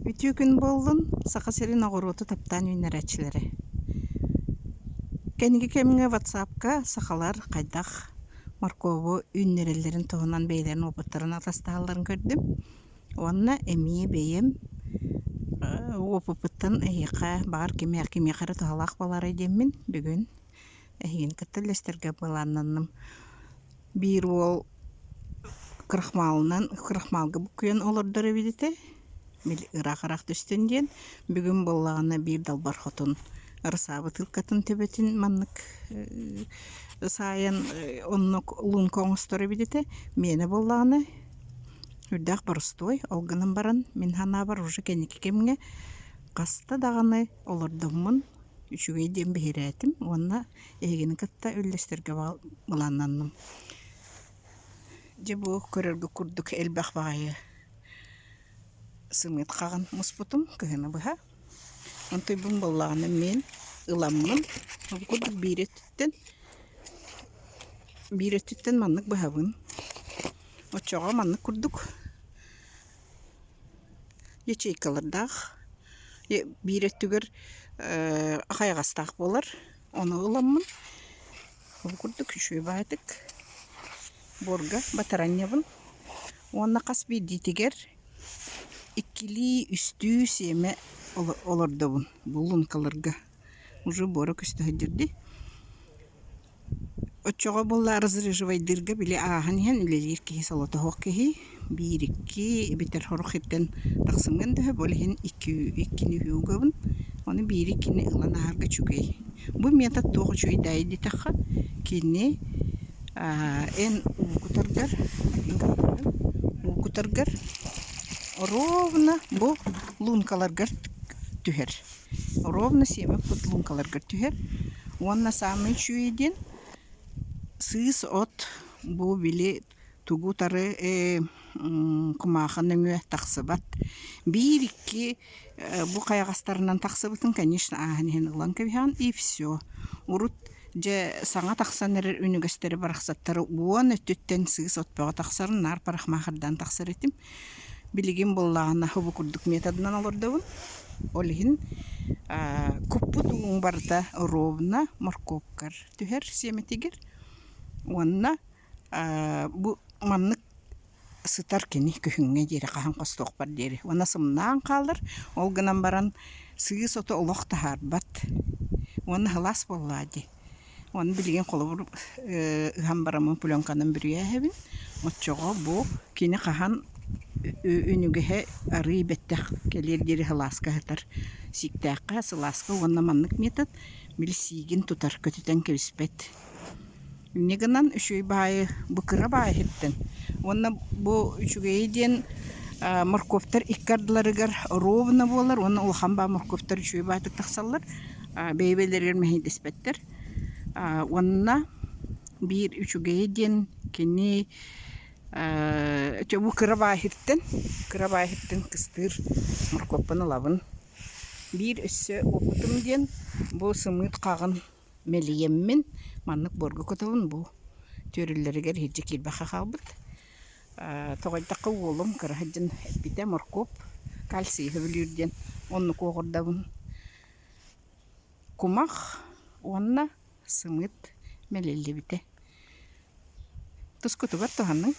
Үтүө күн буоллун, Саха сирин оҕуруоту таптаан үүннэрээччилэрэ. Кэнники кэмҥэ ватсапка сахалар хайдах моркуобу үүннэрэллэрин туһунан бэйэлэрин уопуттарын атастаһалларын көрдүм. Уонна эмиэ бэйэм уопуппуттан эһиэхэ баҕар кимиэхэ кимиэхэ эрэ туһалаах буолаарай диэммин бүгүн эһигини кытта үллэстэргэ былааннанным. Биир уол крахмалынан крахмалга буккуйан олордор эбит этэ, били ыраах-ыраах түстүн диэн. Бүгүн буоллаҕына биир далбар хотун ырысаа бытыылкатын төбөтүн маннык саайан оннук луҥка оҥостор эбит этэ. Миэнэ буоллаҕына үрдээх боростуой, ол гынан баран мин санаабар уже кэнники кэмҥэ хаста даҕаны олордоммун үчүгэй диэн биһирээтим уонна эһигини кытта үллэстэргэ былааннанным. Дьэ бу көрөргө курдук элбэх баҕайы сымыыт хаҕын муспутум кыһыны быһа. Онтуйбун буоллаҕына мин ыламмын ол курдук биир өттүттэн биир өттүттэн маннык быһабын. Оччоҕо маннык курдук ячейкалардаах биир өттүгэр хайаҕастаах буолар. Ону ыламмын ол курдук үчүгэй баҕайытык буорга батаранньабын уонна хас биирдиитигэр иккилии, үстүү сиэмэ олордобун бу лункаларга уже буора көстө сылдьар дии. Оччоҕо буолла разреживайдыырга били ааһан иһэн үлэлиир киһи солотоһуох киһи биир икки эбэтэр сорох сиртэн тахсымыан да сөп, ол иһин икки иккини үһү угабын, ону биири иккини ылан ааһарга үчүгэй. Бу метод туох үчүгэйдээйий диэтэххэ, кини эн уукутаргар уукутаргар ровно бу лункаларгар түһэр. Ровно сиэмэ луҥкаларгар түһэр уонна саамай үчүгэй диэн сыыс от бу били тугу утары кумааҕы нөҥүө тахсыбат. Биир-икки бу хайаҕастарынан тахсыбытын, конечно, ааһан иһэн ылан кэбиһэҕин и все. Урут дьэ саҥа тахсан эрэр үнүгэстэри барахсаттары уон өттүттэн сыыс от бөҕө тахсарын наар парикмахердаан тахсар этим. Билигин буоллаҕына бу курдук методынан олордобун. Ол иһин куппут ууҥ барыта ровно моркуопкар түһэр сиэмэтигэр уонна бу маннык сытар кини күһүҥҥэ диэри хаһан хостуохпар диэри уонна сымнаан хаалар. Ол гынан баран сыыс ото олох таһаарбат уонна сылаас буоллаҕа дии. Ону билигин холобур ыһан бараммын пленканан бүрүйээһэбин. Оччоҕо бу кини хаһан үнүгэһэ арыый бэттэх кэлиэр диэри сылааска сытар. Сииктээххэ, сылааска уонна маннык метод били сиигин тутар, көтүтэн кэбиспэт. Инньэ гынан үчүгэй баайы бу кыра баайы иһиттэн уонна бу үчүгэйи диэн моркуоптар икки ардыларыгар ровно буолар уонна улахан баа моркуоптар үчүгэй баайтык тахсаллар. Бэйэ-бэйэлэригэр мэһэйдэспэттэр. Уонна биир үчүгэйэ диэн кини бу кыра бааһыттан кыра бааһыттан кыстыыр моркуоппун ылабын. Биир өссө уопутум диэн бу сымыыт хаҕын мэлийэммин маннык буорга кутабын бу түөрүллэригэр иһирдьэ киирбэххэ хаалбыт. Тоҕойдоххо уолум кыра сылдьан эппитэ моркуоп кальцийы сөбүлүүр диэн оннук уоҕурдабын. Кумах уонна сымыыт мэлиллибитэ. Тускутугар туһаныҥ.